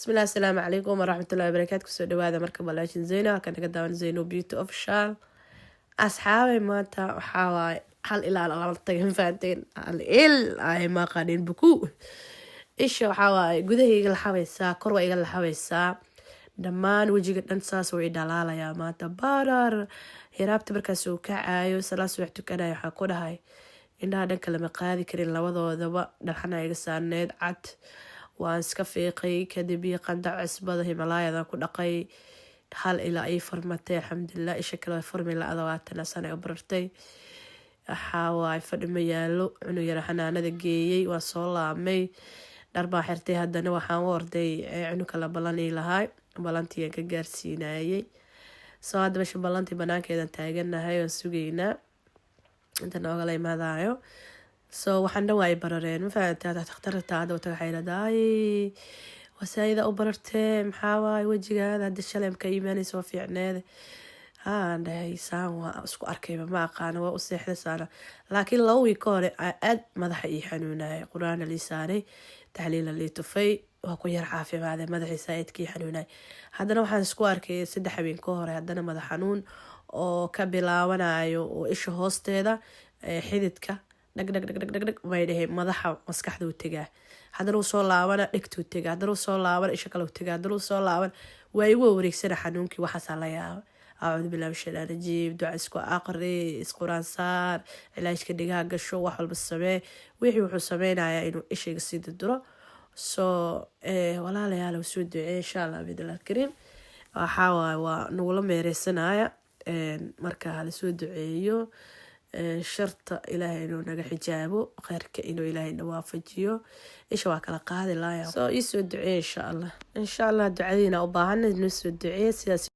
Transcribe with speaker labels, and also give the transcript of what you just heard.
Speaker 1: Bismillahi, asalaamu calaykum waraxmatullahi wabarakaatu. Kusoo dhawaada marka walaashin Zeyno, halkan naga daawan Zeyno Beauty Official. Asxaabay, maanta waxaa waaye hal ilaa lala tagay, fahanteen? Hal il ay maqanin buku isha. Waxaa waaye gudaha iga laxabaysaa, kor waa iga laxabaysaa, dhammaan wejiga dhan saas way dhalaalayaa maanta. Barar hiraabta markaas uu kacayo, salaad subax tukanayo, waxaa ku dhahay indhaha dhanka lama qaadi karin labadoodaba, dhalxana iga saarneed cad, waan iska fiiqay. Kadib iyo qandac cusbada Himalaayadan ku dhaqay, hal ilaa ii furmatay, alxamdulilah. Isha kale furmi la-ada, waatana sana u barartay. Waxaa waaye fadhi ma yaalo, cunug yara xanaanada geeyey, waan soo laabmay, dhar baa xirtay. Haddana waxaan u orday cunug kala balanii lahaa, balantiiaan ka gaarsiinayay. Soo hadda mesha balantii banaankeedan taaganahay, waan sugeynaa inta noogala imaadayo. So waxaan dhan waa ay barareen, ma fahamtay? Dhakhtarta hadda wata waxay leedahay, "Wasaayida u barartee, maxaa waaye wejigaada? Hadda shalay ka imaanaysa waa fiicneede." Haan dhahay, saan waa isku arkayba, ma aqaano, waa u seexday saana. Laakiin 2 wiig ka hore aad madaxa ii xanuunayay, qur-aana lii saaray, taxliila lii tufay, waa ku yar caafimaadee. Madaxii saaidkii xanuunay. Haddana waxaan isku arkay 3 habeen ka hore haddana madax xanuun oo ka bilaabanayo oo isha hoosteeda xididka dhag dhag dhag dhag dhag dhag may dhahay, madaxa maskaxda u tegaa, haddana uu soo laabana, dhegtuu tegaa, haddana uu soo laabana, isha kale u tegaa, haddana uu soo laaban, waa igu wareegsana xanuunkii. Waxaasaa la yaaba. Acuudu billahi min shaytaan rajiim. Duca isku aqri, isquraan saar, cilaajka dhigaha gasho, wax walba samee. Wixii wuxuu sameynayaa inuu ishayga sii durduro. So walaalayaal, soo duceey insha Allah bidlah kariim. Waxaa waaye waa nagula meereysanaya, marka halasoo duceeyo, sharta Ilaahay inuu naga xijaabo, kheyrka inuu Ilaahay na waafajiyo. Isha waa kala qaadi laaya. Soo iisoo duceey insha Allah, insha Allah ducadiina u baahan, noo soo duceeye sidaas.